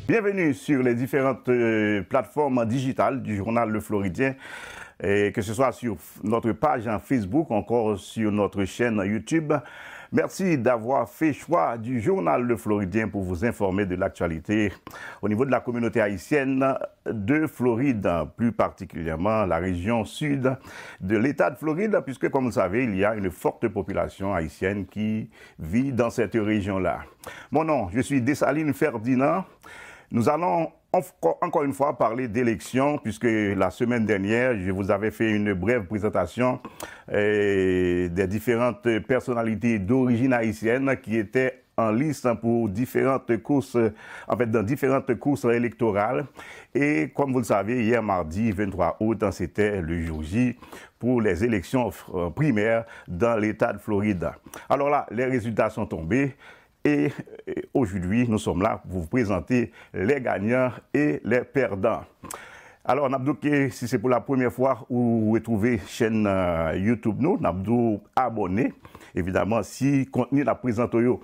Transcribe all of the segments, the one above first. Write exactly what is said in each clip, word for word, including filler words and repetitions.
Bienvenue sur les différentes euh, plateformes digitales du journal Le Floridien, et que ce soit sur notre page Facebook, encore sur notre chaîne YouTube. Merci d'avoir fait choix du journal Le Floridien pour vous informer de l'actualité au niveau de la communauté haïtienne de Floride, plus particulièrement la région sud de l'État de Floride, puisque, comme vous le savez, il y a une forte population haïtienne qui vit dans cette région-là. Mon nom, je suis Dessalines Ferdinand. Nous allons encore une fois parler d'élections, puisque la semaine dernière, je vous avais fait une brève présentation euh, des différentes personnalités d'origine haïtienne qui étaient en lice pour différentes courses, en fait, dans différentes courses électorales. Et comme vous le savez, hier mardi vingt-trois août, c'était le jour J pour les élections euh, primaires dans l'État de Floride. Alors là, les résultats sont tombés. Et aujourd'hui, nous sommes là pour vous présenter les gagnants et les perdants. Alò, n ap di w ke si se pou la premyè fwa ou retwouve chèn euh, YouTube nou, n ap di w abòne. Evidaman, si kontni n ap prezante w yo,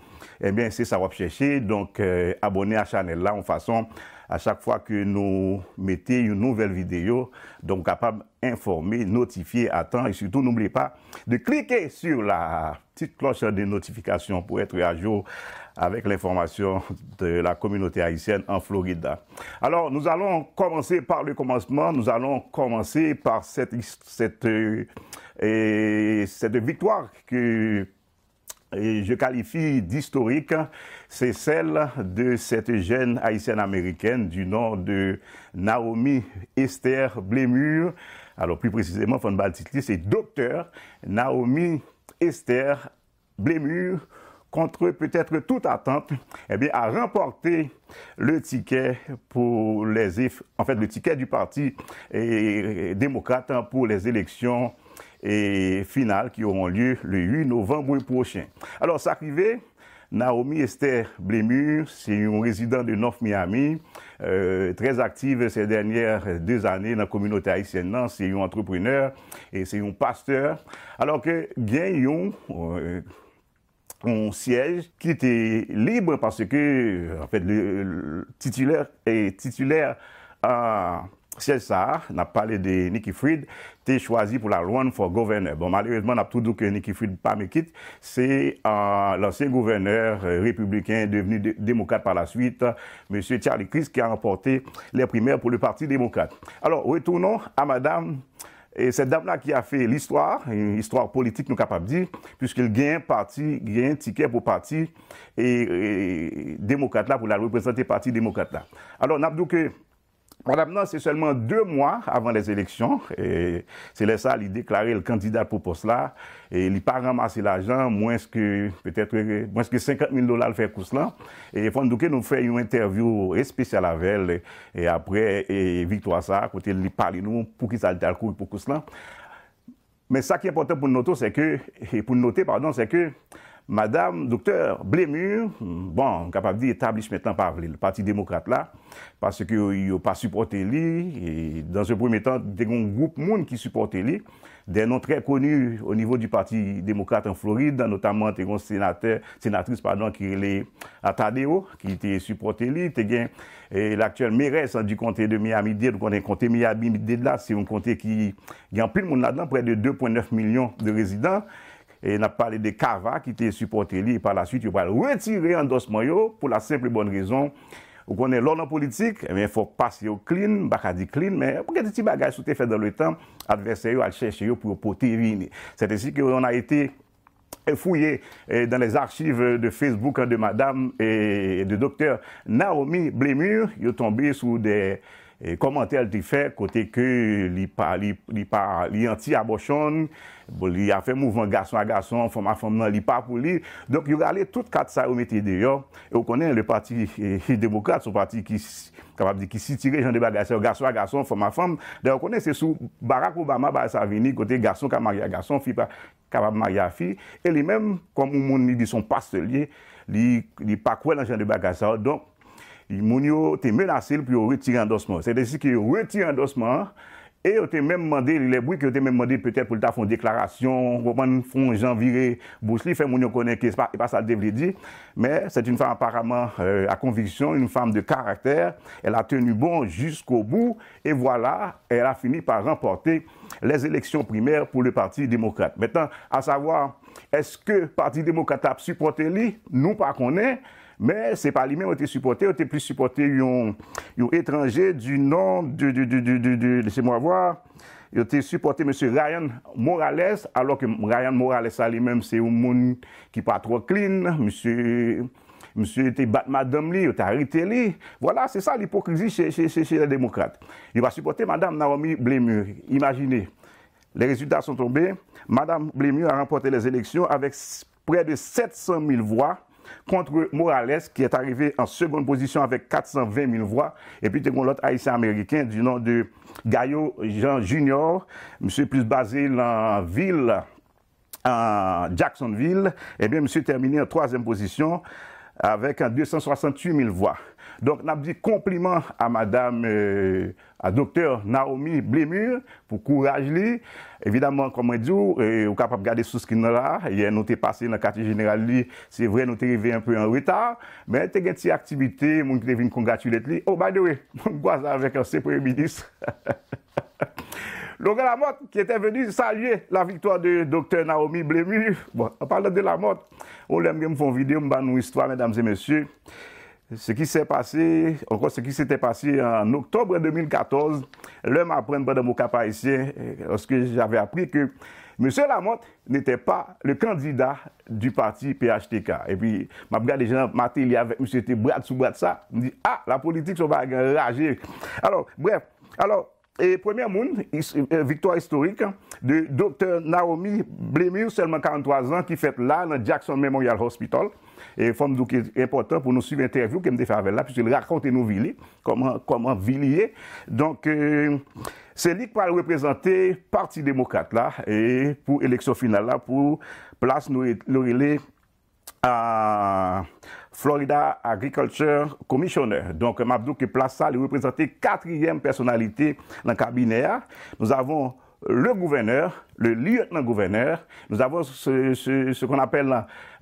ebyen, se sa w ap chèche. Donk, euh, abòne a chanèl la, yon fason, a chak fwa ke nou mete yon nouvèl videyo, donk ou kapab enfòme, notifye a tan. E sitou, n'oubliez pas de cliquer sur la petite cloche de notification pour être à jour avec l'information de la communauté haïtienne en Floride. Alors, nous allons commencer par le commencement. Nous allons commencer par cette, cette, euh, et cette victoire que et je qualifie d'historique, c'est celle de cette jeune haïtienne américaine du nom de Naomi Esther Blémur. Alors, plus précisément, fò n ba l tit li, se Doktè Naomi Esther Blémur, contre peut-être toute attente, eh bien, a remporté le ticket pour les eff- en fait, le ticket du parti eh, démocrate pour les élections eh, finales qui auront lieu le huit novembre prochain. Alors, sa k rive, Naomi Esther Blémur, se yon rezidan de North Miami, euh, très active ces dernières deux années dans la communauté haïtienne. Nan, se yon entrepreneur et c'est un pasteur. Alors que gen yon euh, yon syèj ki te lib paske, an fèt, le, le titulaire, eh, titulaire euh, syèj sa a, n ap pale de Nikki Fried, te chwazi pou l al run for governor. Bon, malerezman, n ap tou di w ke Nikki Fried pa make it. Se euh, l'ancien gouverneur euh, républicain devenu de- démocrate par la suite, Monsieur Charlie Crist, qui a remporté les primaires pour le Parti démocrate. Alors, retournons à Madame E se dam la ki a fè listwa, istwa politik nou kapab di, puiske l genyen pati, genyen tikè pou pati e, e, demokrat la, pou l al reprezante pati demokrat la. Alò, n ap di w ke madanm nan, se sèlman de mwa avan lèzeleksyon, e, se lè sa li deklare l kandida pou pòs la, e li pa ranmase lajan, mwens ke, petèt, mwens ke senkant mil dola l fè kous lan. E fò n di w ke nou fè yon entèvyou espesyal avè l, e apre e, viktwa sa a, kote li pale nou poukisa li t al kouri pou kous lan. Men sa ki enpòtan pou n note, se ke, e pou n note, padon, se ke madanm Doktè Blémur, bon, m kapab di establishment lan pa vle l, Pati Demokrat la, paske yo, yo pa sipòte li. E dans un premier temps, te gen yon gwoup moun ki sipòte li. Des noms très connus au niveau du Parti démocrate en Floride, notamment te gen yon senatè, senatris, padon, ki rele Tadeo, ki te sipòte li. Te gen e, l'actuelle mairesse du comté de Miami-Dade, ou konnen konte Miami-Dade la, se yon konte ki gen anpil moun ladan, près de deux point neuf millions de résidents. E n ap pale de Cava ki te sipòte li, e pa la suite, yo pral retire andòsman yo pou la simple et bonne raison. Ou konnen, lè w nan politik, ebyen, fòk pase yo clean, m pa ka di clean, men pou gen de ti bagay si w te fè dans le temps, advèsè yo al chèche yo pou yo pote vini. C'est ainsi que on a été fouillé eh, dans les archives de Facebook de madame et de Doktè Naomi Blémur, yo tonbe sou de eh, kòmantè l te fè kote ke li pa li, li pa li anti abortion, bon, li a fè mouvman gason a gason, fanm a fanm nan, li pa pou li. Donk yo rale tout kat sa yo mete deyò. E ou konnen le pati eh, demokrat, se yon pati ki kapab di ki sitire jan de bagay sa yo, gason a gason, fanm a fanm. Dayè ou konnen se sou Barack Obama bagay sa vini, kote gason ka marye a gason, fi pa kapab marye a fi. E li menm, kòm yon moun li di se yon pastè l ye, li, li pa kwè nan jan de bagay sa yo. Donk, moun yo te menase l pou yo retire andòsman. Se te si ke yo retire andòsman an, E yo te menm mande li, les bruits, ke yo te menm mande petèt pou l ta fè yon deklarasyon, w konprann, fè yon jan vire bouch li, fè moun yo konnen ke se pa, se pa sa l te vle di. Mais c'est une femme apparemment euh, à conviction, une femme de caractère. Elle a tenu bon jusqu'au bout et voilà, elle a fini par remporter les élections primaires pour le Parti démocrate. Maintenant, à savoir, èske Pati Demokrat la ap sipòte li? Nou pa konnen, men se pa li menm yo te sipòte, yo te plis sipòte yon, yon etranje du nom de, de, de, de, de, de laissez-moi voir, yo te sipòte mesye Ryan Morales, alò ke Ryan Morales sa li menm se yon moun ki pa twò clean, mesye, mesye te bat madanm li, yo te arete li. Vwala, se sa lipokrizi chez, chez, chez, chez les démocrates. Yo pa sipòte madanm Naomi Blemur. Imajine. Les résultats sont tombés. Madame Blemur a remporté les élections avec près de sept cent mille voix contre Morales, qui est arrivé en seconde position avec quatre cent vingt mille voix. Epi te gen lòt Ayisyen Ameriken du nom de Gayo Jean Junior. Misye plis baze nan vil Jacksonville. Ebyen, misye tèmine an twazyèm pozisyon avèk deux cent soixante-huit mille voix. Donk, n ap di konpliman a madam, euh, a doktè Naomi Blemur pou kouraj li. Evidaman, kòm mwen di w, e, ou kapab gade sou screen nan la. Yè, nou te pase nan katye jeneral li. Se vre, nou te rive un peu en retard, men te gen ti aktivite, moun ki te vin congratulate li. Oh, by the way, m kwaze avèk ansyen premye minis. Laurent Lamothe, qui était venu saluer la victoire de doktè Naomi Blemur. Bon, en parlant de Lamothe, ou lè m gen m fè yon videyo, m ba nou istwa, medam e mesye. Ce qui s'est passé, encore ce qui s'était passé en octobre deux mille quatorze, lè m aprann pandan m au Cap Haïtien, euh, lorsque j'avais appris que Monsieur Lamothe n'était pas le candidat du parti P H T K. Epi, m ap gade jan Martelly avèk misye te brat sou brat sa, m di, ah, la politik se yon bagay anraje. Alò, bref, alò, e premyè moun, is- e, viktwa istorik de doktè Naomi Blemur, sèlman karannntwa zan, ki fèt la nan Jackson Memorial Hospital. E fò m di w ke enpòtan pou nou swiv entèvyou ke m te fè avè l la, piske l rakonte nou vi li, kòman, kòman vi li ye. Donk, e, se li k pral reprezante Pati Demokrat la e pou eleksyon final la, pou plas nou re- nou rele a Florida Agriculture Commissioner. Donk, m ap di w ke plas sa, li reprezante katriyèm pèsonalite nan kabinè a. Nous avons le gouverneur, le lieutenant-gouverneur, nous avons ce, ce, ce qu'on appelle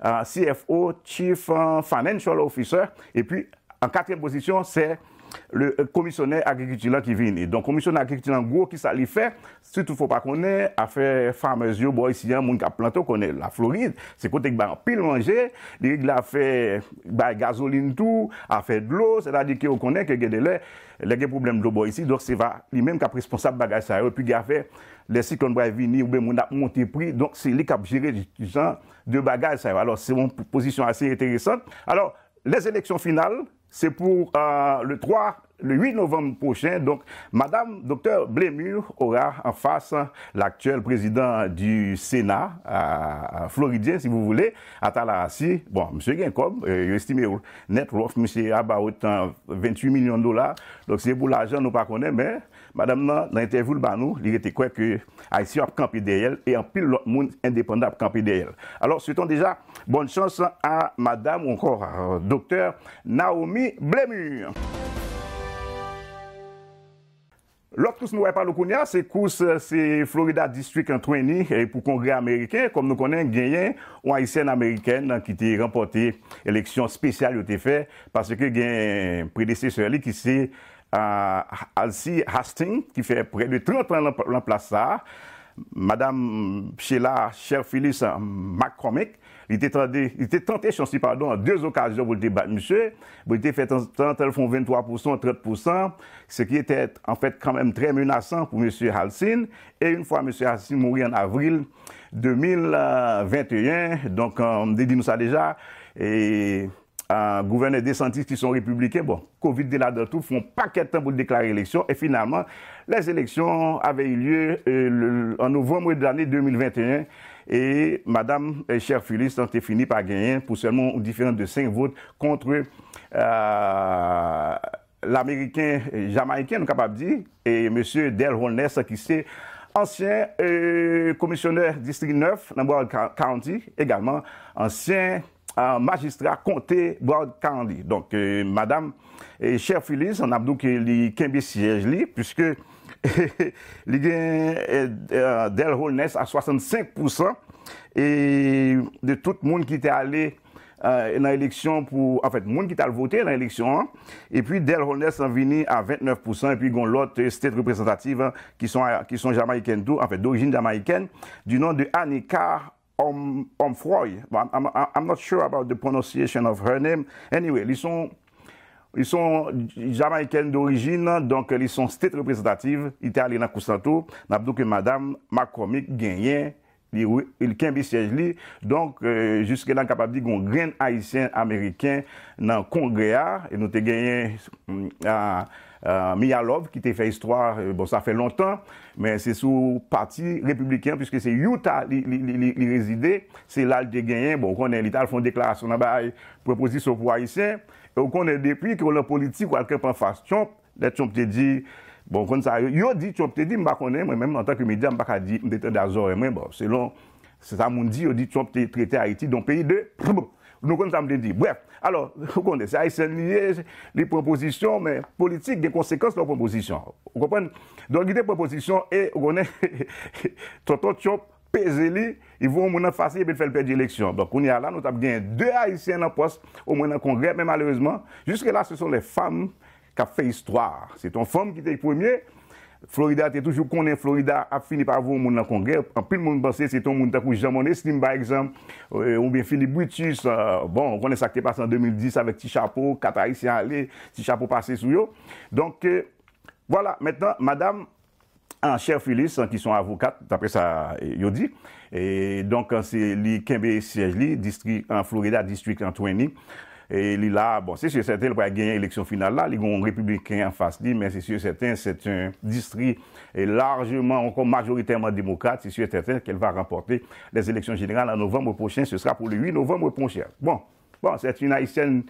euh, C F O, Chief euh, Financial Officer, et puis en quatrième position, c'est le euh, commissionnaire agriculture qui vient. Donc, commissionnaire agriculture, en gros, qui ça lui fait? Si toutfwa w pa konnen, afè farmers yo bò isi a, moun k ap plante, w konnen Laflorid, se kote k bay anpil manje, li regle afè bay gazolin tou, afè dlo, sètadi ke w konnen ke gen de lè, lè gen pwoblèm dlo bò isi, donk se va li menm k ap responsab bagay sa yo, epi gen afè lè siklòn pral vini, oubyen moun ap monte pri, donk se li k ap jere jan de bagay sa yo. Alò, se yon pozisyon ase enteresan. Alò, les élections finales, c'est pour euh, le trois, le huit novembre prochain. Donc, Madame Docteur Blemur aura en face l'actuel président du Sénat euh, floridien, si vous voulez, à Tallahassee. Bon, monsieur Genkov, euh, il estime net worth, monsieur about euh, vingt-huit millions de dollars. Donc, c'est pour l'argent, nous pas connaît, mais Madanm nan, nan entèvyou l ba nou, li rete kwè ke Ayisyen yo ap kanpe dèyè l e anpil lòt moun endepandan ap kanpe dèyè l. Alors, souhaitons déjà bonne chance à madame ou encore euh, docteur Naomi Blemur. Lòt kous nou wè pale kounye a, se kous se Florida District twenty e pou Kongrè Ameriken, kòm nou konnen genyen yon Ayisyèn Amerikèn ki te ranpòte eleksyon espesyal yo te fè, paske gen predesesè li ki se Alcee Hastings, ki fè prè de trant an nan, nan plas sa a. Madanm Sheila Cherfilus McCormick, li te tande, li te tante chans li, padon, an de okazyon pou l te bat misye. Pou li te fè tan- tante l fè yon venntwa pousan, trant pousan, ce qui était en fait quand même très menaçant pour monsieur Hastings. Et une fois monsieur Hastings mouri en avril deux mille vingt et un, donk, euh, m te di nou sa deja, e a gouvènè DeSantis ki se yon repibliken, bon, kovid te ladan tou, fè yon pakèt tan pou l deklare eleksyon, e finalman, les élections avaient eu lieu euh, le- en novembre de l'année deux mille vingt et un, e madanm euh, Cherfilus te fini pa genyen pou sèlman yon diferans de senk vot contre euh, l'Américain jamaïcain, nou kapab di, e mesye Dale Holness, ki se ansyen euh, komisyonè distrik nèf nan Broward County, egalman ansyen majistra konte Broward County. Donk, eh, madam eh, Cher Phillips, n ap di w ke li kenbe syèj li, puiske li gen eh, eh, Dale Holness a swasannsenk pousan e de tout moun ki te ale eh, nan eleksyon pou, anfèt, moun ki t al vote nan eleksyon an. Epi Dale Holness vini a vennèf pousan, epi gon lòt eh, state reprezantativ eh, ki son, ki son jamayikèn tou, anfèt, dorijin jamayikèn, du nom de Anika Om, Omfroy. Bon, I'm, I'm, I'm not sure about the pronunciation of her name. Anyway, li son, li son jamayikèn dorijin, donk li son state reprezantativ, li te ale nan kous lan tou. N ap di w ke madam McCormick genyen, li, li kenbe syèj li. Donk, eh, jiske la, n kapab di gon grenn ayisyen ameriken nan kongrè a. E nou te genyen mm, a, a, Mia Love ki te fè istwa, eh, bon, sa fè lontan, men se sou pati repibliken, piske se Utah li, li, li, li, li rezide. Se la li te genyen, bon, ou konnen, li t al fè yon deklarasyon nan bay pwopozisyon pou ayisyen. E ou konnen, depi ke w nan politik, w al kanpe anfas Trump, lè Trump te di, bon, ou konn sa, yo, yo di Trump te di, m pa konnen, mwen menm, antanke medya, m pa ka di, m te tande a zòrèy mwen, bon, selon se sa moun di, yo di Trump te trete Ayiti de yon peyi de, nou konn sa m te di. Brèf, alò, ou konnen, se ayisyen li ye, li pran pozisyon, men politik gen konsekans lè w pran pozisyon. Ou konprann? Donk, li te pran pozisyon e, ou konnen, tonton Trump peze li, li voye yon moun anfas li epi l fè l pèdi eleksyon. Donk, kounye a la, nou t ap gen de ayisyen nan pòs, omwen nan kongrè, men malerezman, jiske la, se son les femmes k ap fè istwa. Se te yon fanm ki te premye. Florida te toujou konnen Florida ap fini pa voye yon moun nan kongrè. Anpil moun panse se te yon moun tankou Jean Monnet Slim, pa egzanp, eh, oubyen Philippe Brutus. Eh, bon, ou konnen sa k te pase an de mil dis avèk Ti Chapo, kat ayisyen ale, Ti Chapo pase sou yo. Donk, eh, vwala, mentnan, madam ah, Cher Phillips, ki se yon avokat, dapre sa eh, yo di. E, donk, se li kenbe syèj li, distri, an Florida, distrik an twenty. E li la, bon, se si e sèten, li pral genyen eleksyon final la. Li gen yon repibliken anfas li, men se si e sèten, se yon distri eh, largement, encore majoritairement démocrate, c'est sûr et certain qu'elle va remporter les élections générales en novembre prochain. Ce sera pour le huit novembre prochain. Bon, bon, c'est une haïtienne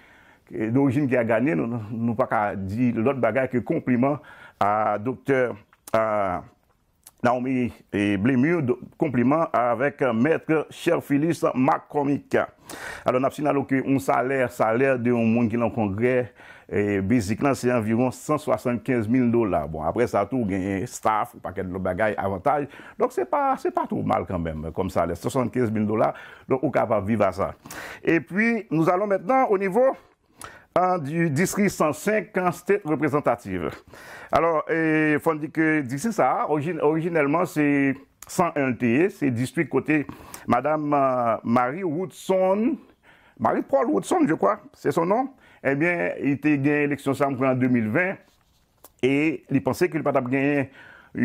eh, d'origine qui a gagné. Nou, nou, nou pa ka di lòt bagay ke konpliman a doktè a Naomi eh, Blemure, do- konpliman avèk eh, mèt Cher Phillips McCormick. Alò, n ap sinyale ke yon salè, salè de yon moun ki nan kongrè, eh, basic lan, se anviwon san swasannkenz mil dola. Bon, apre sa tou, ou genyen staff, yon pakèt lòt bagay, avantaj. Donk, se pa, se pa twò mal kanmenm, kòm salè, san swasannkenz mil dola. Donk, ou kapab viv a sa. Epi, nous allons maintenant au niveau ah, du district cent cinq, ah, state représentative. Alò, eh, fò n di ke distrik sa a, orijin- orijinèlman, se san en l te ye, se distrik kote madam ah, Marie Woodson, Marie Paul Woodson, je crois, c'est son nom, ebyen, li te gen eleksyon sa, m kwè, an de mil ven, e li panse ke li pa t ap genyen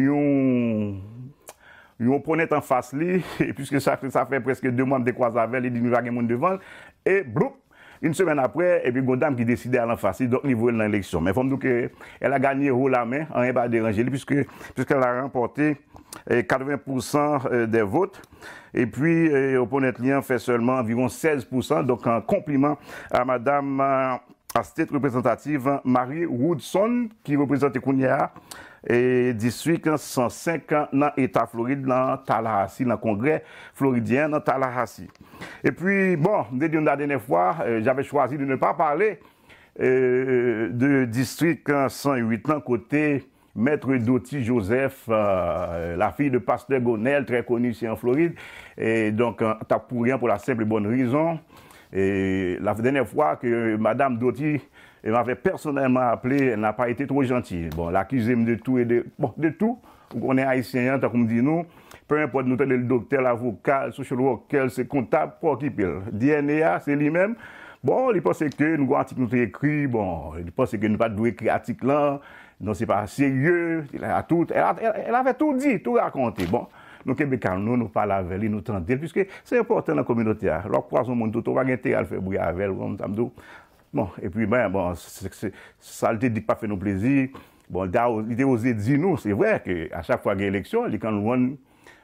yon, yon oponent anfas li, piske sa, sa fè prèske de mwa m te kwaze avè l, li di nou pa gen moun devan l, e bloup, yon semèn apre, epi gon dam ki deside al anfas li, donk li voye l nan eleksyon. Men fò m di w ke elle a gagné haut la main, anyen pa deranje li, puisque, puisqu'elle a remporté eh, quatre-vingts pour cent des votes. Epi, eh, oponent li an fè sèlman anviwon sèz pousan. Donk, an konpliman a madam ah, a state reprezantativ Marie Woodson, ki reprezante kounye a eh, distrik san senk nan eta Florid, nan Tallahassee, nan kongrè floridyen an nan Tallahassee. Epi, bon, m te di nou la dènyè fwa, eh, j'avais choisi de ne pas parler eh, de distrik san uit lan, kote Maître Dottie Joseph, euh, la fille de pasteur Gonel, très connu ici en Floride, et donc euh, t ap pouri an pou la simple et bonne raison. Et la dernière fois que madame Dottie m'avait personnellement appelé, elle n'a pas été trop gentille. Bon, elle accusait de tout et de, bon, de tout. Ou konnen ayisyen an, tankou m di nou, peu importe nou tande l doktè, lavoka, social worker, se kontab, pa okipe l. D N A a, se li menm. Bon, li panse ke nou gon atik nou te ekri, bon, li panse ke nou pa t dwe ekri atik lan, non, se pa serye, elle a tout, elle, a- elle, elle avait tout dit, tout raconté. Bon, nou kenbe kalm nou, nou pale avè li, nou tande l, piske se enpòtan nan kominote a. Lè w ap kwaze yon moun toutan, ou pa gen enterè al fè bri avè l, ou konprann sa m di w. Bon, epi, ben, bon, se- se- sa l te di k pa fè nou plezi. Bon, li te, li te oze di nou, se vre ke a chak fwa gen eleksyon, li konn rann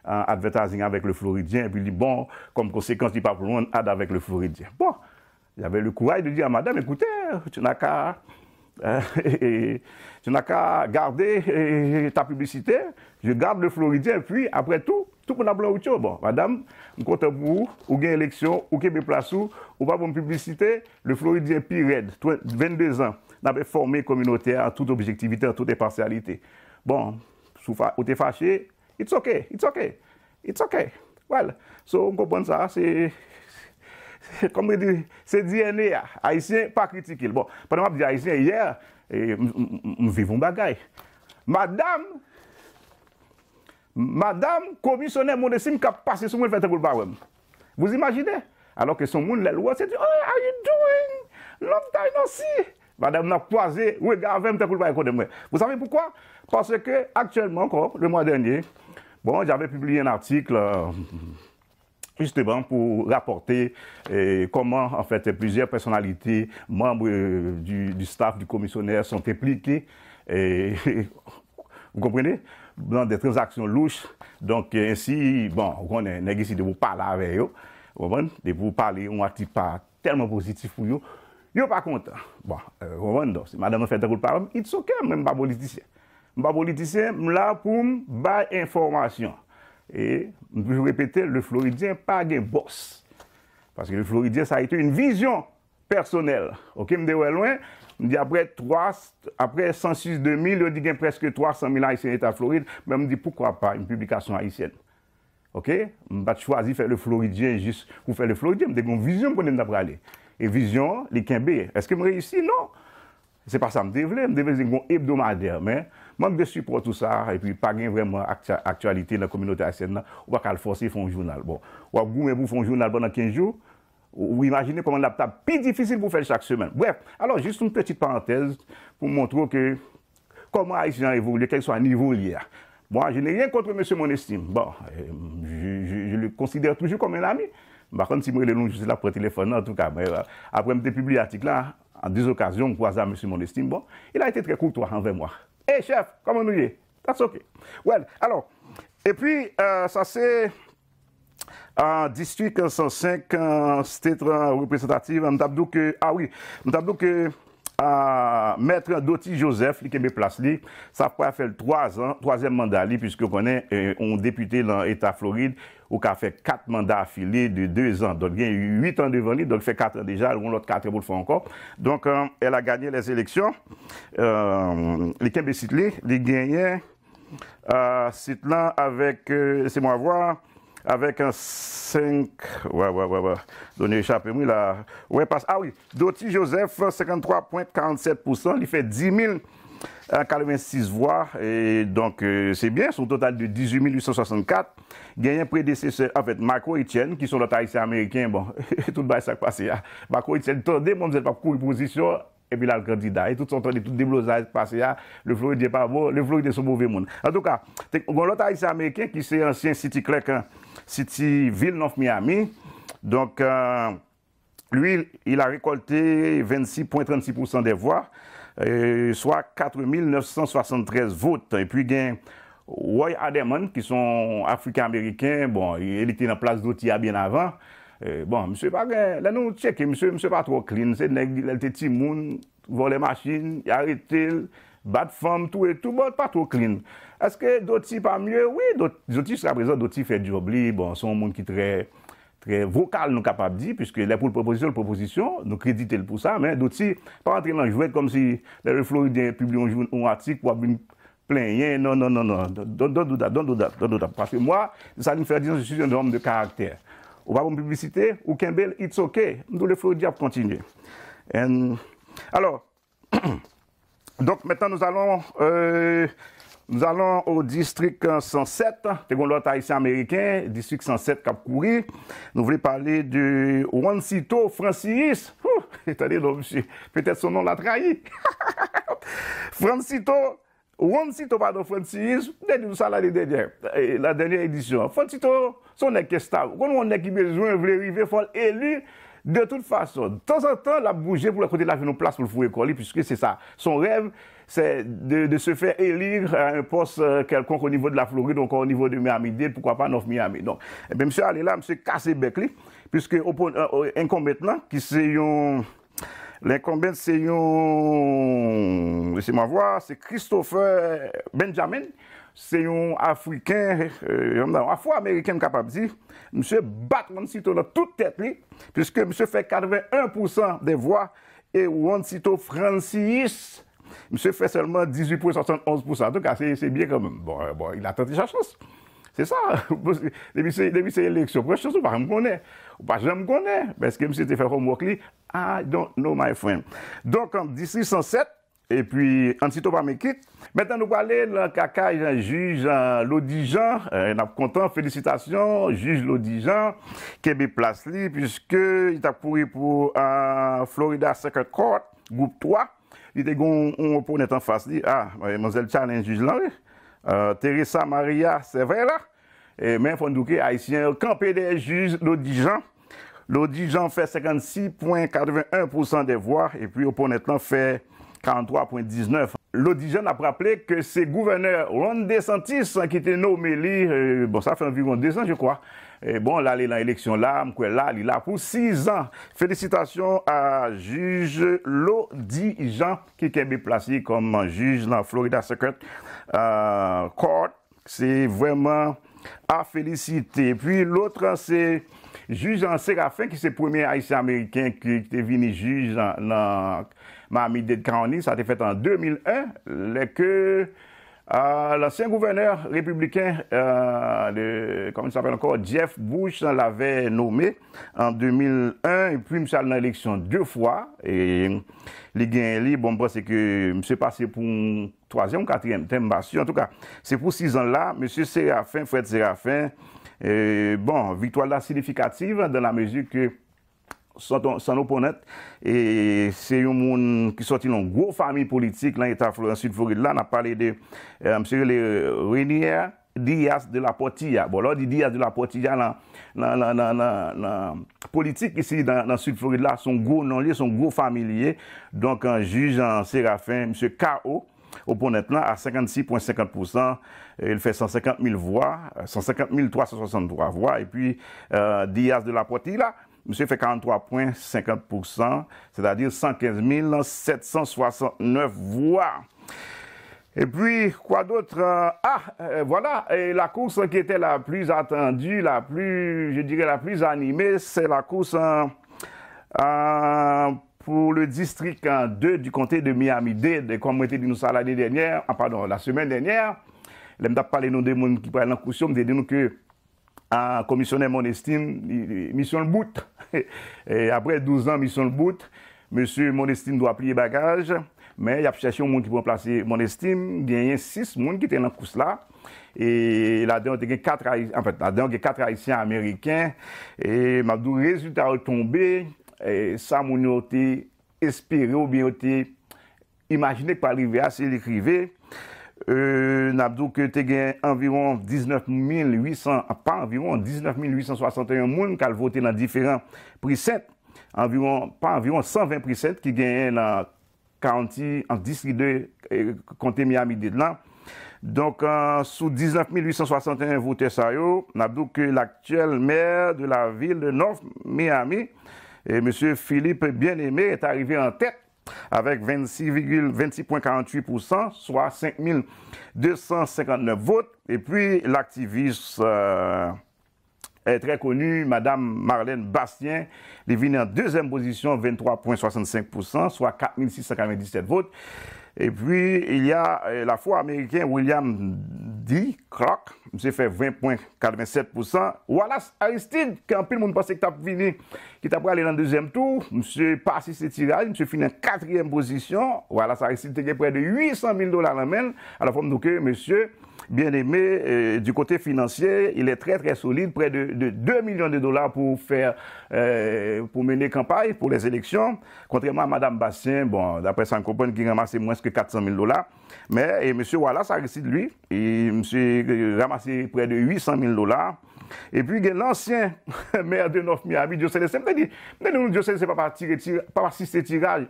an advertising avec le Floridien, epi li, bon, comme conséquence, li pa pou rann ad avec le Floridien. Bon, j'avais le courage de dire à madame, écoutez, tu n'as qu'à, euh, tu n'as qu'à garder euh, ta publicité, je garde le Floridien, et puis après tout, Pou n ap lan wout yo, bon, madanm, m kontan pou ou, ou gen eleksyon, ou kenbe plas ou, ou pa ban m piblisite, le Floridien pi rèd, twen- vennde zan, n ap enfòme kominote a an tout objektivite, an tout enpasyalite. Bon, si w fa- ou te fache, it's ok, it's ok, it's ok. Well, so, m konprann sa, se, se, kòm yo di, se D N A a. Ayisyen pa kritike l. Bon, pandan m ap di Ayisyen, yè, e, m, m, m, m viv yon bagay. Madanm, madanm komisyonè Mondesime k ap pase sou mwen, l fè tankou l pa wè m. Vous imaginez? Alò ke se yon moun, lè l wè, se di, "Oh, how you doing? Long time no see." Madanm nan kwaze rega avè m tankou l pa rekonèt mwen. Vous savez pourquoi? Parce que actuellement encore, le mois dernier, bon, j'avais publié un article, euh, justement pour rapporter, euh, comment, en fait, plusieurs personnalités, membres, euh, du, du staff du commissionnaire sont impliqués, euh, vous comprenez, dans des transactions louches. Donc, euh, ainsi, bon, ou konnen, nèg isi depi w pale avè yo, ou konprann? Depi w pale, yon atik pa tèlman pozitif pou yo, yo pa kontan. Bon, euh, ou konprann? Donk, si madanm nan fè tankou l pa wè m, it's ok, mwen m pa politisyen. M pa politisyen, m la pou m bay enfòmasyon. E m toujou repete, le Floridien pa gen bòs. Paske le Floridien, sa a été une vision personnelle. Ok, m te wè lwen, m di apre twa, apre sansis de mil, yo di gen prèske twa san mil Ayisyen Eta Florid, men m di poukwa pa yon piblikasyon ayisyèn. Ok? M pa t chwazi fè le Floridien jis pou fè le Floridien, m te gen yon vizyon m konnen m t ap prale. E vizyon an, li kenbe. Èske m reyisi? Non. Se pa sa m te vle, m te vle gen yon ebdomadè, men mank de sipò tou sa, epi pa gen vrèman aktia- aktyalite nan kominote ayisyèn nan, ou pa ka al fòse fè yon jounal. Bon, w ap goumen pou fè yon jounal pandan kenz jou, ou, ou imajine kòman l ap ta pi difisil pou fè l chak semèn. Brèf, alò, jis yon peti parantèz pou montre w ke kòman Ayisyen an evolye, kèlkeswa nivo l ye a. Bon, je n'ai rien contre Mesye Monestime. Bon, euh, je, je, je le considère toujours comme un ami. M pa konn si m rele l yon jou, si l ap pran telefòn nan, antouka, mwen, euh, apre m te pibliye atik la, an de okazyon, m kwaze a Mesye Monestime. Bon, il a été très courtois envè mwen. Hey, chèf, kòman nou ye? That's ok. Well, alò, epi, euh, sa se, euh, distrik san senk, euh, state, euh, reprezentative, m t ap di w ke, ah wi, m t ap di w ke, euh, Mèt Dottie Joseph, li kenbe plas li, sa pral fè l twa zan, twazyèm manda li, piske w konnen, euh, yon depite nan Eta Florid, ou ka fè kat manda afile de de zan. Donk, gen uit an devan li, donk fè kat an deja, yon lòt kat an pou l fè ankò. Donk, euh, elle a gagné les élections. Euh, li kenbe sit li, li genyen, euh, sit lan avèk, euh, laissez-moi voir, avèk an senk, wè, wè, wè, wè. Done echape m, wi, la. Wè, pas, ah wi, Dottie Joseph, senkanntwa pwen karannsèt pousan, li fè dis mil, euh, katrevensis vwa. E donk, euh, se byen, se yon total de dizuit mil uit san swasannkat. Genyen predesesè, anfèt, Marco Etienne, ki se yon lòt Ayisyen Ameriken, bon, tout bagay sa k pase a. Marco Etienne tande manmzèl p ap kouri pozisyon, epi l al kandida. E tout sa w tande, tout deblozay pase a, le Floridien pa bon, le Floridien se yon move moun. Antouka, te gen yon lòt Ayisyen Ameriken ki se ansyen city clerk, hein, city vil North Miami. Donk, euh, lui, il a récolté vingt-six point trente-six pour cent des voix, euh, soit quatre mille neuf cent soixante-treize votes. Epi gen Roy Aderman, ki se yon Afriken Ameriken, bon, e li te nan plas Dottie a byen avan. E, bon, misye pa gen, lè nou tcheke misye, misye pa twò clean. Se nèg, lè l te timoun, vòlè machin, y arete l, bat fanm, touye tout, bon, pa twò clean. Èske Dottie pa mye? Wi, Dot- Dottie, jiskaprezan, Dottie fè djòb li. Bon, se yon moun ki trè, trè vokal, nou kapab di, piske lè pou l pran pozisyon, l pran pozisyon, nou kredite l pou sa, men Dottie pa rantre nan jwèt kòmsi lè le Floridien pibliye yon jou- yon atik pou ap vin plenyen, non, non, non, non, don't, don't do that, don't do that, don't do that. Paske mwa, sa li fè di, je suis un homme de caractère. Ou pa ban m piblisite, ou kenbe l, it's ok. M di w le Floridien ap kontinye. And, alors, donc maintenant nous allons, euh, nous allons au district, euh, san sèt. Te gen lòt Ayisyen Ameriken, distrik san sèt k ap kouri. Nou vle pale de Juancito Francis. Ouh, tande non, misye. Petèt son non la trayi. Francito, Juancito, padon, Francis, m te di w sa lane dènyè, eh, la dènyè edisyon. Francito, se yon nèg ki estab. Ou konn yon nèg ki bezwen, vle rive, fò l eli. De tout fason, tanzantan, l ap bouje pou l kote l ap jwenn yon plas pou l foure kò li, piske se sa. Son rèv, c'est de, de se faire élire à un poste, euh, quelconque au niveau de la Floride ou encore au niveau de Miami-Dade, pourquoi pas North Miami. Donk, ebyen, misye ale la, misye kase bèk li, piske opon- euh, euh, incumbent lan, ki se yon, Lenkonben se yon, laissez-moi voir, se Christopher Benjamin. Se yon Afriken, euh, yon Afro-Ameriken, m kapab di. Misye bat Juancito nan tout tèt li, puiske misye fè quatre-vingt-un pour cent des voix e Juancito Francis, misye fè sèlman dix-huit point soixante-onze pour cent. Antouka, se, se byen kanmenm. Bon, euh, bon, il a tenté sa chance. Se sa. Depi se, depi se eleksyon, pran chans ou pa janm konnen. Ou pa janm konnen. Èske misye te fè homework li? I don't know, my friend. Donk, an distri san sèt, epi Juancito pa make it. Mentnan, nou prale nan kakay jij, euh, Lodijan. Euh, n ap kontan. Felisitasyon, jij Lodijan. Kenbe plas li, puiske li t ap kouri pou, euh, Florida Circuit Court, gwoup twa. Li te gen yon, yon oponant anfas li. Ah, manzèl challenge jij lan, wi. Euh, Teresa Maria Cervera. E, men fò n di w ke Ayisyen yo kanpe dèyè jij Lodijan. Lodijan fè cinquante-six point quatre-vingt-un pour cent des voix, epi oponant lan fè quarante-trois point dix-neuf. Lodijan, n ap raple ke se gouvènè Ron DeSantis ki te nome li, euh, bon, sa fè anviwon de zan, je crois. E bon, l ale nan eleksyon la, m kwè la, li la pou sis zan. Felisitasyon a jij Lodijan ki kenbe plas li kòm jij nan Florida Circuit, euh, Court. Se vrèman a felisite. Epi lòt, se jij Serafen, ki se premye Ayisyen Ameriken ki, ki te vini jij nan, nan Miami-Dade County. Sa te fèt an de mil en, lè ke, euh, lansyen gouvènè repibliken, euh, de, comment il s'appelle encore, Jeb Bush, l avè nome an de mil en, epi misye al nan eleksyon de fwa, e li genyen li. Bon, m panse ke misye pase pou twazyèm ou katriyèm tè, m pa si. Antouka, se pou sis zan la, mesye Serafen, Fred Serafen, e, bon, viktwa la signifikativ dans la mesure que son, son opponent, e se yon moun ki sòti nan yon gwo fanmi politik nan eta Flo-, Sid Florid la. N ap pale de, e, misye rele Renier Diaz de la Portilla. Bon, lè w di Diaz de la Portilla nan, nan, nan, nan, nan, nan politik isi nan, nan Sid Florid la, se yon gwo non li ye, se yon gwo fanmi li ye. Donk, euh, jij, euh, Serafen, misye K O, oponant lan, a cinquante-six point cinquante pour cent, e l fè cent cinquante mille voix, euh, cent cinquante mille trois cent soixante-trois voix, epi, euh, Diaz de la Portilla, misye fè quarante-trois point cinquante pour cent, c'est-à-dire cent quinze mille sept cent soixante-neuf voix. Et puis, quoi d'autre? Euh, ah, euh, voilà, et la course qui était la plus attendue, la plus, je dirais, la plus animée, c'est la course, euh, euh, pour le district, euh, deux du comté de Miami-Dade. Et comme mwen te di nou sa lane dènyè, ah, pardon, la semaine dernière, lè m t ap pale nou de moun ki pral nan kous yo, m te di nou ke a, komisyonè Monestin, li, li, misyon l bout. E apre douz an, misyon l bout. Mesye Monestin dwe pliye bagaj, men y ap chèche yon moun ki pou ranplase Monestin. Genyen sis moun ki te nan kous la. E ladan yo te gen kat Ayi-, anfèt, ladan yo gen kat Ayisyen Ameriken. E m ap di w, rezilta yo tonbe, e sa moun yo te espere oubyen yo te imajine k pral rive a, se li k rive. Euh, n ap di w ke te gen anviwon diznèf mil uit san, pa anviwon, diznèf mil uit san swasanteyen moun k al vote nan diferan prisent, anviwon, pa anviwon, san ven prisent ki genyen nan county, an distri de, eh, konte Miami-Dade lan. Donk, euh, sou diznèf mil uit san swasanteyen votè sa yo, n ap di w ke laktyèl mè de la vil de North Miami, eh, mesye Philippe Bien-Aimé, est arrivé en tête avec vingt-six virgule vingt-six point quarante-huit pour cent, soit cinq mille deux cent cinquante-neuf votes. Et puis, l'activiste, euh, est très connu, Madame Marlène Bastien, li vini an dezyèm pozisyon, vingt-trois point soixante-cinq pour cent, soit quatre mille six cent quatre-vingt-dix-sept votes. Et puis, il y a, euh, l'Afro-Américain William D. Clark, misye fè ven pwen katrevennsèt pousan. Wallace Aristide, ke anpil moun panse ki t ap vini, ki t ap prale nan dezyèm tou, misye pa asiste tiraj, misye fini an katriyèm pozisyon. Wallace Aristide te gen prè de uit san mil dola nan men l. Alò, fò m di w ke mesye Bien-Aimé, euh, du côté financier, il est très, très solide, près de, de deux millions de dollars pour faire, euh, pour mener campagne pour les élections. Contrairement à Madame Bastien, bon, d'après ça, m konprann ki ranmase mwens ke kat san mil dola. Men, e, mesye Wallace Aristide, li, e, misye ranmase prè de uit san mil dola. Epi, gen lansyen mè de North Miami, Joe Célestin. M te di, m te di nou, Joe Célestin pa, pa tire, tire, pa asiste tiraj.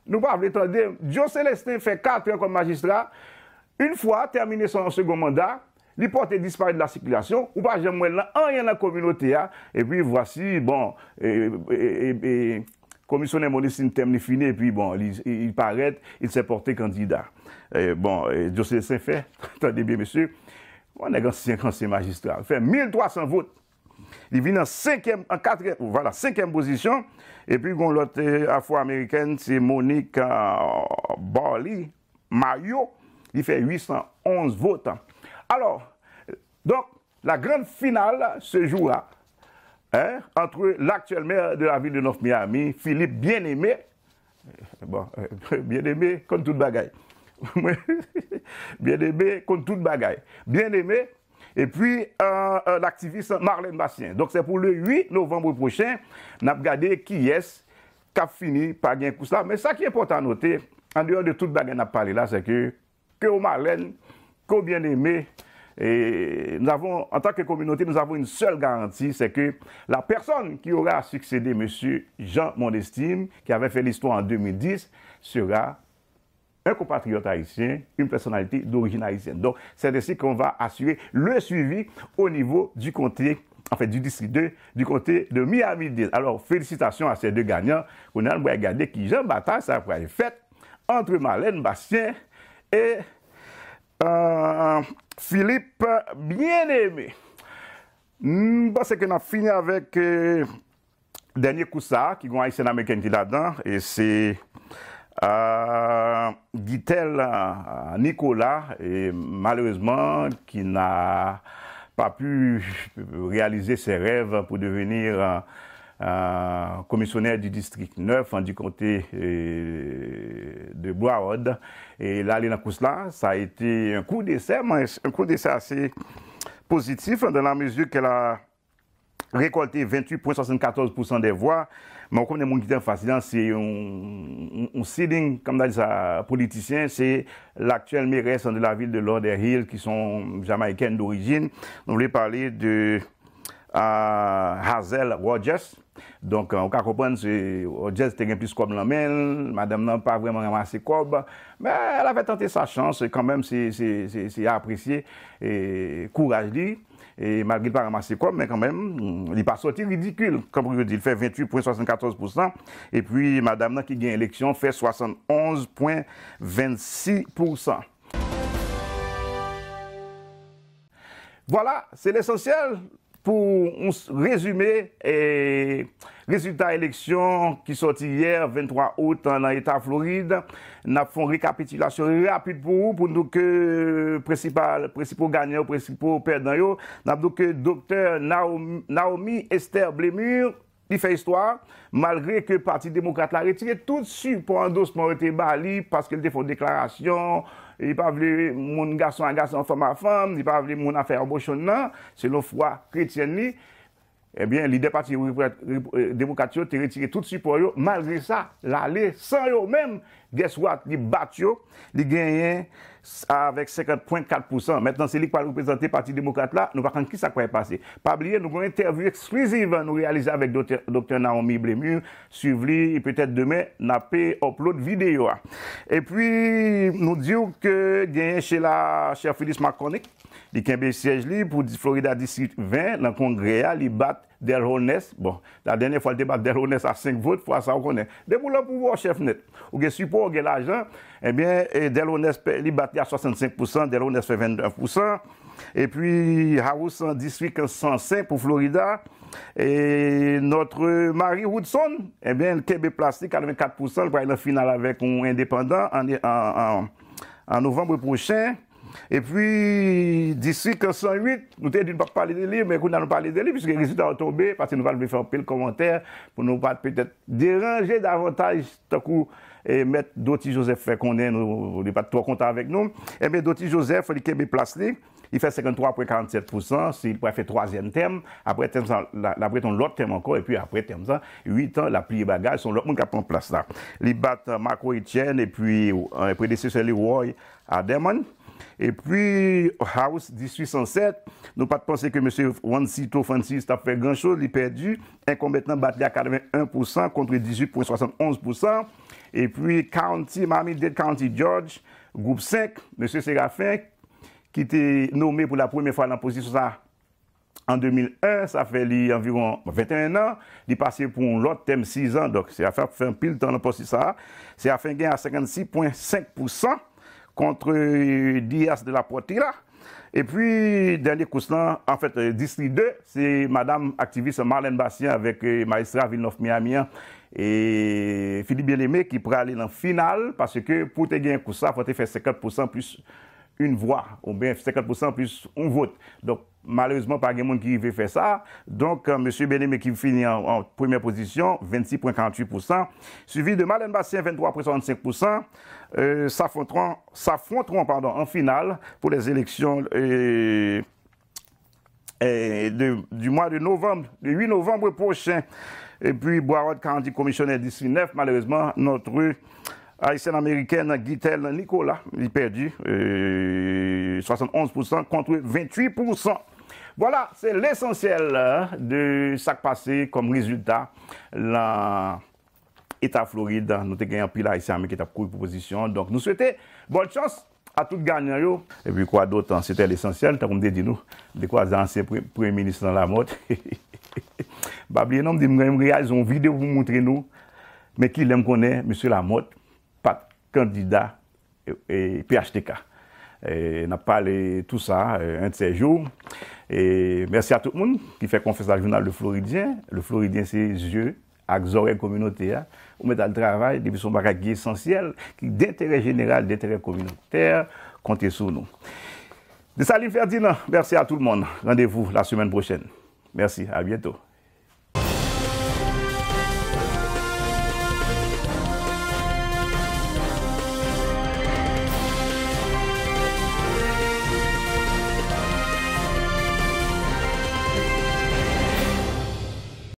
Nou pa vle tande. Joe Célestin fè kat an kòm majistra. Yon fwa tèmine son segon manda, li pòte disparet de la circulation, ou pa janm wè l nan anyen nan kominote a, epi vwasi, bon, e, e, e, e, Komisyonè Modestin, tèm li fini, epi bon, li, li parèt, il s'est porté candidat. E, bon, e, Dieuseul sait faire, tande byen, mesye. Yon nèg ansyen, ansyen majistra. Li fè mil twa san vot. Li vin an senkyèm, an katriyèm, vwala, senkyèm pozisyon. Epi, gon lòt, e, afwo-amerikèn, se Monique, e, Barley Mayo. Li fè uit san onz vot. Alò, donk, la grande finale se jouera, hein, entre l'actuel maire de la ville de North Miami, Philippe Bien-Aimé. Bon, Bien-Aimé konn tout bagay. Bien-Aimé konn tout bagay. Bien-Aimé, epi, euh, euh, laktivis Marlène Bastien. Donk, se pou le uit novanm pwochen, n ap gade kiyès k ap fini pa gen kous la. Men sa ki enpòtan a note, an deyò de tout bagay n ap pale la, se ke ke w Marlène, ke w Bien-Aimé, et nous avons, en tant que communauté, nous avons une seule garantie, c'est que la personne qui aura succédé Monsieur Jean Mondestin, qui avait fait l'histoire en deux mille dix, sera un compatriote haïtien, une personnalité d'origine haïtienne. Donc, c'est ainsi qu'on va assurer le suivi au niveau du comté, en fait, du district deux, du comté de Miami-Dade. Alors, félicitations à ces deux gagnants. Kounye a, nou pral gade kijan batay sa pral fèt entre Marlène Bastien e, euh, Philippe Bien-Aimé. M panse ke n ap fini avèk, euh, dènye kous sa, ki gon Ayisyèn Amerikèn ki ladan, e se, euh, Guithel, euh, Nicolas, e malerezman, qui n'a pas pu réaliser ses rêves pour devenir, euh, euh, commissionnaire du district neuf, hein, du comté, euh, de Broward. E l ale nan kous la, sa a été un coup d'essai, mais un coup d'essai assez positif dans la mesure qu'elle a récolté vingt-huit point soixante-quatorze pour cent des voix. Men w konnen moun ki te anfas li an, se yon, yon, yon sitting, kòm n ta di sa, politisyen, se l'actuelle mairesse de la ville de Lauderhill, qui sont jamaïcaines d'origine. Nou vle pale de, euh, Hazel Rogers. Donk, euh, ou ka konprann, se Rogers te gen plis kòb nan men l, madanm nan pa vrèman ranmase kòb, mais elle avait tenté sa chance, e kanmenm, se, se, se, se apresye, e, kouraj li. E malgre l pa ranmase kòb, men kanmenm, li pa sòti ridikil. Kanmenm, yo di, l fè vingt-huit point soixante-quatorze pour cent, epi madanm nan ki gen eleksyon fè swasann onz point vennsis pour cent. Vwala, se lesansyèl pou yon s-, rezime, e, rezilta eleksyon ki sòti yè, venntwa out, nan eta Florid. N ap fè yon rekapitilasyon rapid pou ou, pou n di w ke prensipal, prensipal ganyan yo, prensipal pèdan yo. N ap di w ke Doktè Naomi, Naomi Esther Blemure, li fè istwa, malgre ke Pati Demokrat la retire tout sipò andosman yo te ba li, paske l te fè yon deklarasyon, li pa vle moun gason a gason, fanm a fanm, li pa vle moun a fè abortion nan, selon fwa kretyèn li. Ebyen, lidè pati Repre-, Rep-, eh, Demokrat yo te retire tout sipò yo. Malgre sa, l ale san yo menm. Guess what? Li bat yo. Li genyen s-, avèk senkant pwen kat pou san. Mentnan, se li k pral reprezante Pati Demokrat la. Nou pa konn kisa k pral pase. Pa bliye, nou gen yon entèvyou eksklizif nou reyalize avèk Doktè, Doktè Naomi Blemure. Swiv li, e petèt demen, n ap upload videyo a. Epi, nou di w ke genyen Sheila Cherfilus-McCormick, li kenbe syèj li pou di-, Florida District ven nan kongrè a, li bat Dale Holness. Bon, la dènyè fwa li te bat Dale Holness a senk vot, fwa sa w konnen. Depi w lan pouvwa w chèf nèt. Ou gen sipò, ou gen lajan, ebyen, e Dale Holness pè-, li bat li a swasannsenk pou san, Dale Holness fè vennèf pou san. Epi, House District san senk pou Florida. E Notre Marie Woodson, ebyen, l kenbe plas li, katrevenkat pou san, l pral nan final avèk yon endepandan an, an, an, an novanm pwochen. Epi, Distrik san uit, nou te di n p ap pale de li, men kounye a nou pale de li, piske rezilta yo tonbe, paske nou pa t vle fè anpil kòmantè, pou nou pa t petèt deranje davantaj, tankou, e, Mèt Dottie Joseph fè konnen nou, li pa t twò kontan avèk nou. Ebyen, Dottie Joseph, li kenbe plas li, li fè senkanntwa pwen karannsèt pou san, si li pral fè twazyèm tèm, apre tèm sa, l a, l ap ret yon lòt tèm ankò, epi apre tèm sa, uit an, l ap pliye bagay, se yon lòt moun k ap pran plas la. Li bat, e, Marco Etienne, epi, e, predesesè li, Roy Aderman. Epi, House Distrik san sèt, nou pa t panse ke mesye Juancito Francis t ap fè gran choz, li pèdi. Enkonbent lan bat li a katreven en pou san kont dizuit pwen swasann onz pou san. Epi, County, Miami-Dade County Judge, gwoup senk, mesye Séraphin, ki te nome pou la premyè fwa nan pozisyon sa, an de mil en, sa fè li anviwon venteyen an, li pase pou yon lòt tèm sis an, donk se afè ap fè anpil tan nan pòs sa a. Se afè gen a senkannsis pwen senk pousan kont Dias de la Portilla. Epi, dènye kous lan, anfèt, distri de, se madanm aktivis Marlène Bastien avèk majistra Vilnòf Miami an, e Philippe Bien-Aimé ki prale nan final, paske pou te gen kous sa, fò te fè senkant pousan plis yon vwa, oubyen senkant pousan plis yon vòt. Donk, malerezman, pa gen moun ki rive fè sa. Donk, mesye Bien-Aimé ki fini an, an premyè pozisyon, vennsis pwen karanntuit pousan, swivi de Marlène Bastien, venntwa pwen swasannsenk pousan. Sa fwonton, sa fwonton, padon, an final pou lè eleksyon de, du mois de novembre, de huit novembre prochain. Et puis, Broward County Commissioner District neuf, malheureusement, notre Haïtienne-Américaine Guitelle Nicolas, li pèdi, euh, soixante-onze pour cent contre vingt-huit pour cent. Vwala, se lesansyèl de sa k pase kòm rezilta lan eta Florid. Nou te gen anpil Ayisyen Ameriken k t ap kouri pou pozisyon. Donk, nou swete bòn chans a tout ganyan yo. Epi kwa dotan, se te lesansyèl, tankou m te di nou, m te kwaze ansyen pre- premye minis lan Lamòt. Pa bliye non, m di m gen reyalize yon videyo pou m montre nou, men kilè m konnen mesye Lamòt pa t kandida e, e, P H T K. E, n ap pale tou sa, e, un de ces jours. E mèsi a tout moun ki fè konfyans a jounal Le Floridien. Le Floridien se zye ak zòrèy kominote a. Ou mèt al travay, depi se yon bagay ki esansyèl, ki denterè jeneral, denterè kominotè, konte sou nou. Desalin Ferdinand, mèsi a tout moun. Randevou la semèn pwochèn. Mèsi, a byento.